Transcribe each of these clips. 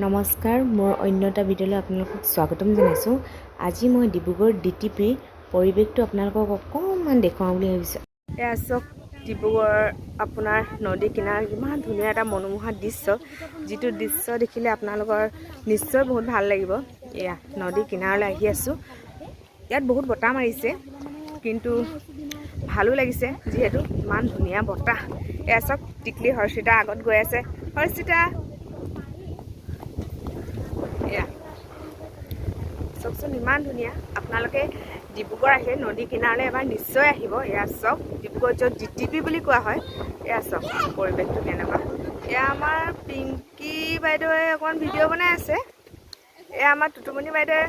নমস্কাৰ, মোৰ অন্য এটা ভিডিঅ'লৈ আপোনালোকক স্বাগতম জনাইছোঁ। আজি মই ডিব্ৰুগড় ডিটিপিৰ পৰিৱেশটো আপোনালোকক অকণমান দেখুৱাওঁ বুলি ভাবিছোঁ। এয়া চাওক, ডিব্ৰুগড় আপোনাৰ নদী কিনাৰ ইমান ধুনীয়া এটা মনোমোহা দৃশ্য, যিটো দৃশ্য দেখিলে আপোনালোকৰ নিশ্চয় বহুত ভাল লাগিব। এয়া নদী কিনাৰলৈ আহি আছোঁ। ইয়াত বহুত বতাহ মাৰিছে, কিন্তু ভালো লাগিছে, যিহেতু ইমান ধুনীয়া বতাহ। এয়া চাওক, টিকলি হৰ্ষিতা আগত গৈ আছে। হৰ্ষিতা, এয়া চাওকচোন, ইমান ধুনীয়া। আপোনালোকে ডিব্ৰুগড় আহিলে নদী কিনাৰলৈ এবাৰ নিশ্চয় আহিব। এয়া চাওক, ডিব্ৰুগড় য'ত ডিটিপি বুলি কোৱা হয়। এয়া চাওক পৰিৱেশটো কেনেকুৱা। এয়া আমাৰ পিংকি বাইদেৱে অকণমান ভিডিঅ' বনাই আছে। এয়া আমাৰ টুটুমণি বাইদেৱে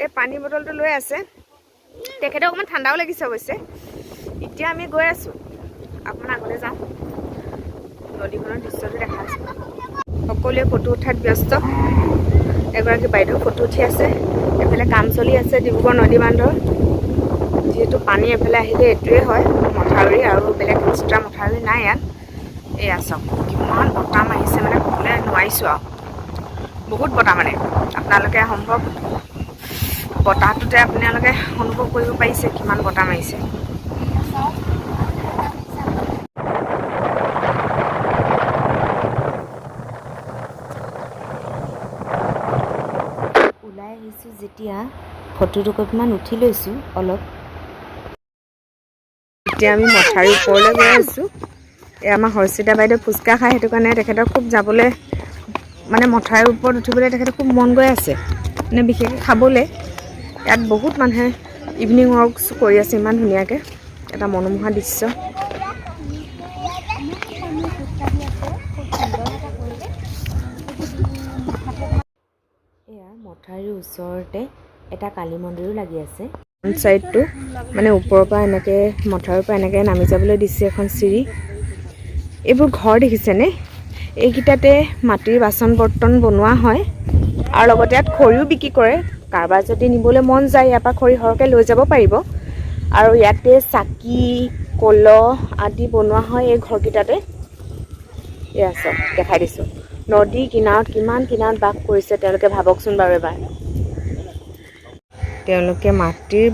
এই পানী বটলটো লৈ আছে। তেখেতে অকণমান ঠাণ্ডাও লাগিছে অৱশ্যে। এতিয়া আমি গৈ আছোঁ, অকণমান আগলৈ যাওঁ, নদীখনৰ দৃশ্যটো দেখা আছোঁ। সকলোৱে ফটো উঠাত ব্যস্ত। এগৰাকী বাইদেউ ফটো উঠি আছে। এইফালে কাম চলি আছে ডিব্ৰুগড় নদী বান্ধৰ। যিহেতু পানী এফালে আহিলে এইটোৱে হয় মথাউৰি, আৰু বেলেগ এক্সট্ৰা মথাউৰি নাই ইয়াত। এয়া চাওক, কিমান বতাহ মাৰিছে, মানে ক'বলৈ নোৱাৰিছোঁ আৰু, বহুত বতাহ। মানে আপোনালোকে সম্ভৱ বতাহটোতে আপোনালোকে অনুভৱ কৰিব পাৰিছে কিমান বতাহ মাৰিছে। ওলাই আহিছোঁ যেতিয়া ফটো দুকপিমান উঠি লৈছোঁ অলপ। এতিয়া আমি মথাউৰিৰ ওপৰলৈ গৈ আছোঁ। এই আমাৰ হৰ্ষিতা বাইদেউ ফুচকা খায়, সেইটো কাৰণে তেখেতৰ খুব যাবলৈ, মানে মথাউৰিৰ ওপৰত উঠিবলৈ তেখেতৰ খুব মন গৈ আছে, মানে বিশেষকৈ খাবলৈ। ইয়াত বহুত মানুহে ইভিনিং ৱাক কৰি আছে। ইমান ধুনীয়াকৈ এটা মনোমোহা দৃশ্য। এয়া মথাউৰিৰ ওচৰতে এটা কালী মন্দিৰো লাগি আছে। ছাইডটো মানে ওপৰৰ পৰা এনেকৈ, মথাউৰিৰ পৰা এনেকৈ নামি যাবলৈ দিছে এখন চিৰি। এইবোৰ ঘৰ দেখিছেনে? এইকেইটাতে মাটিৰ বাচন বৰ্তন বনোৱা হয় আৰু লগতে ইয়াত খৰিও বিক্ৰী কৰে। কাৰোবাৰ যদি নিবলৈ মন যায়, ইয়াৰ পৰা খৰি সৰহকৈ লৈ যাব পাৰিব। আৰু ইয়াতে চাকি, কলহ আদি বনোৱা হয় এই ঘৰকেইটাতে। এয়া চাওক, দেখাই দিছোঁ। নদী কিনাৰত, কিমান কিনাৰত বাস কৰিছে তেওঁলোকে, ভাবকচোন বাৰু এবাৰ। তেওঁলোকে মাটিৰ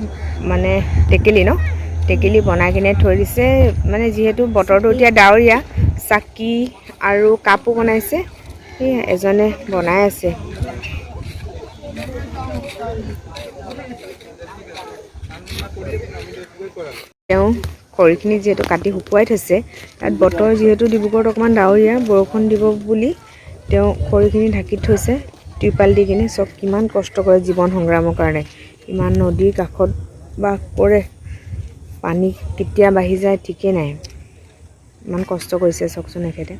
মানে টেকেলি ন, টেকেলি বনাই কিনে থৈ দিছে। মানে যিহেতু বতৰটো এতিয়া ডাৱৰীয়া, চাকি আৰু কাপো বনাইছে। এই এজনে বনাই আছে। তেওঁ খৰিখিনি যিহেতু কাটি শুকুৱাই থৈছে তাত, বতৰ যিহেতু ডিব্ৰুগড়ত অকণমান ডাৱৰীয়া, বৰষুণ দিব বুলি তেওঁ খৰিখিনি ঢাকি থৈছে ত্ৰিপাল দি কিনে। চব কিমান কষ্ট কৰে জীৱন সংগ্ৰামৰ কাৰণে, ইমান নদীৰ কাষত বাস কৰে। পানী কেতিয়া বাঢ়ি যায় ঠিকেই নাই। ইমান কষ্ট কৰিছে চাওকচোন এখেতে।